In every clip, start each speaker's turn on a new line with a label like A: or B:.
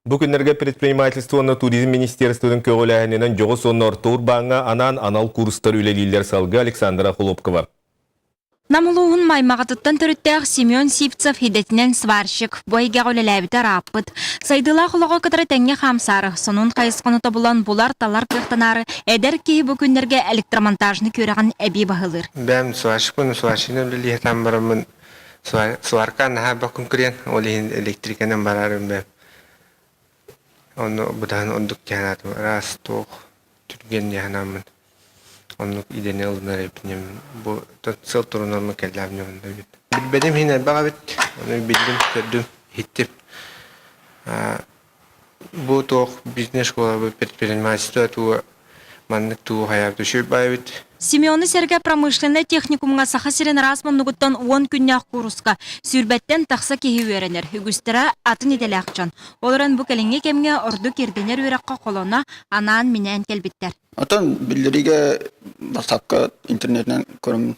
A: Бу күннэргэ предпринимательство уонна туризм министерствотын көҕүлээһининэн дьоҕус уонна орто урбааҥҥа анаан анал курстар үлэлииллэр салгыы Александра Хлопкова.
B: Нам улууһун Маймаҕатыттан төрүттээх Семен Сивцев идэтинэн сварщик, бу эйгэҕэ үлэлээбитэ ырааппыт. Сайдыылаах олоҕу кытары тэҥҥэ хаамсаары, сонун хайысханы тобулан булар-талар кыахтанаары эдэр киһи бу күннэргэ электромонтажник үөрэҕин эбии баһылыыр.
C: Бэйэм сварщикпын, сварщигынан үлэлии сатаан бараммын сварка наһаа бакын кириэн, ол иһин электриканан барарым бэйэм. Онно быдаһын ордук дьаһанаатым, ыраас туох түргэн дьаһанааммын. Оннук идэни ылынар эбиппин бу сыл турунармын кэллэҕим дьонно эбит. Билбэтим иһин элбэх эбит. Ону биллим, көрдүм, иһиттим. Бу туох бизнес-школа предпринимательство туга маннык тугу хайаабыт үчүгэй баай эбит.
B: Семены сэргэ промышленнай техникумҥа Саха сирин араас муннугуттан уон күннээх кууруска сүүрбэттэн тахса киһи үөрэнэр. Үгүстэрэ атын идэлээх дьон. Ол эрэн бу кэлиҥҥи кэмҥэ ордук ирдэнэр үөрэххэ холоно анаан-минээн кэлбиттэр.
D: Оттон биллэриигэ бассаапка интернетинэн көрөммүн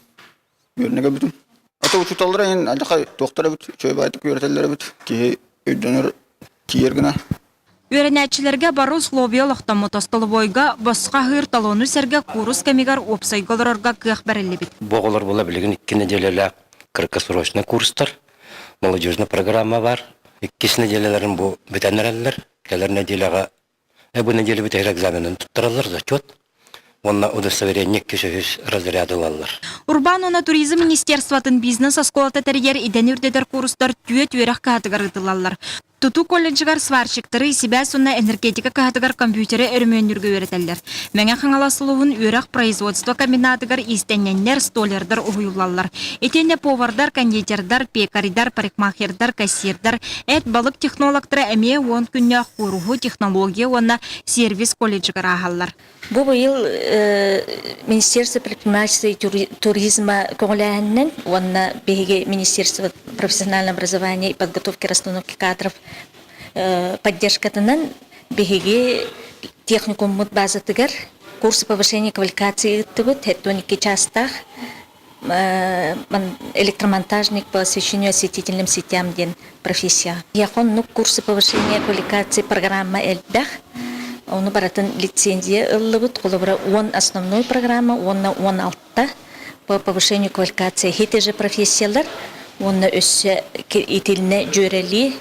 D: үөрэнэ көрбүтүм. Ото учууталлара иһин алдьархай туохтар эбит, үчүгэй баайдык үөрэтэллэр эбит, киһи өйдөнөр тиийэр гына.
B: Үөрэнээччилэргэ бары условия олохтоммут остолобуойга босхо аһыыр талону сэргэ куурус кэмигэр уопсайга олорорго кыах бэриллибит.
E: Бу оҕолор була билигин икки нэдиэлэлээх краткосрочный курстар, молодежный программа бар. Иккис нэдиэлэлэрин бу бүтэн эрэллэр. Кэлэр нэдиэлэҕэ Бу нэдиэлэ бүтэһик экзаменын туттараллар, зачет уонна удостоверение иккис үһүс разряды ылаллар.
B: Урбаан уонна туризм министерствотын бизнес-оскуолата тэрийэр идэни үрдэтэр курстар түөрт үөрэх кыһатыгар ыытыллаллар. Тутуу колледжыгар сварщиктары, сибээс уонна энергетика кыһатыгар компьютеры өрөмүөннүүргэ үөрэтэллэр. Мэҥэ Хаҥалас улууһун үөрэх-производство комбинатыгар иистэнньэннэр, столярдар уһуйуллаллар. Итиэннэ повардар, кондитердар, пекарьдар, парикмахердар, кассирдар, эт-балык технологтара эмиэ уон күннээх кууруһу технология уонна сервис колледжыгар ааһаллар.
F: Бу быйыл Министерство предпринимательства и туризма көҕүлээһининэн уонна биһиги Министерство профессионального образования и подготовки расстановки кадров поддержкатынан биһиги техникуммут базатыгар курс повышения квалификации ыыттыбыт 72 чаастаах электромонтажник по освещению осветительным сетям диэн профессия. Яхоннук курсы повышения квалификации программа элбэх. Ону барытын лицензия ыллыбыт. Холобура, уон основной программа, уонна уон алта по повышению квалификации хит же профессиялар, уонна өссө итилнэ дьүөрэлии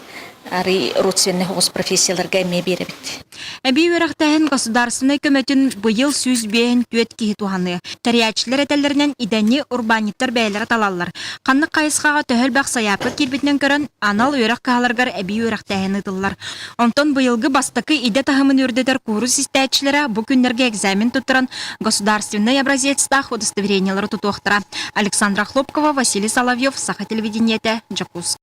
F: арый родственный соҕус профессияларга эмиэ биэрэбит.
B: Эбии үөрэхтээһин государственнай көмөтүн быйыл 154 киһи туһаныа. Тэрийээччилэр этэллэринэн, идэни урбаанньыттар бэйэлэрэ талаллар. Ханнык хайысхаҕа төһө элбэх сайаапка киирбитинэн көрөн, анал үөрэх кыһаларыгар эбии үөрэхтээһин ыытыллар. Онтон быйылгы бастакы идэ таһымын үрдэтэр куурус истээччилэрэ бу күннэргэ экзамен туттаран, государственнай образецтаах удостоверениелары тутуохтара. Александра Хлопкова, Василий Соловьев, Саха телевидениетэ, Дьокуускай.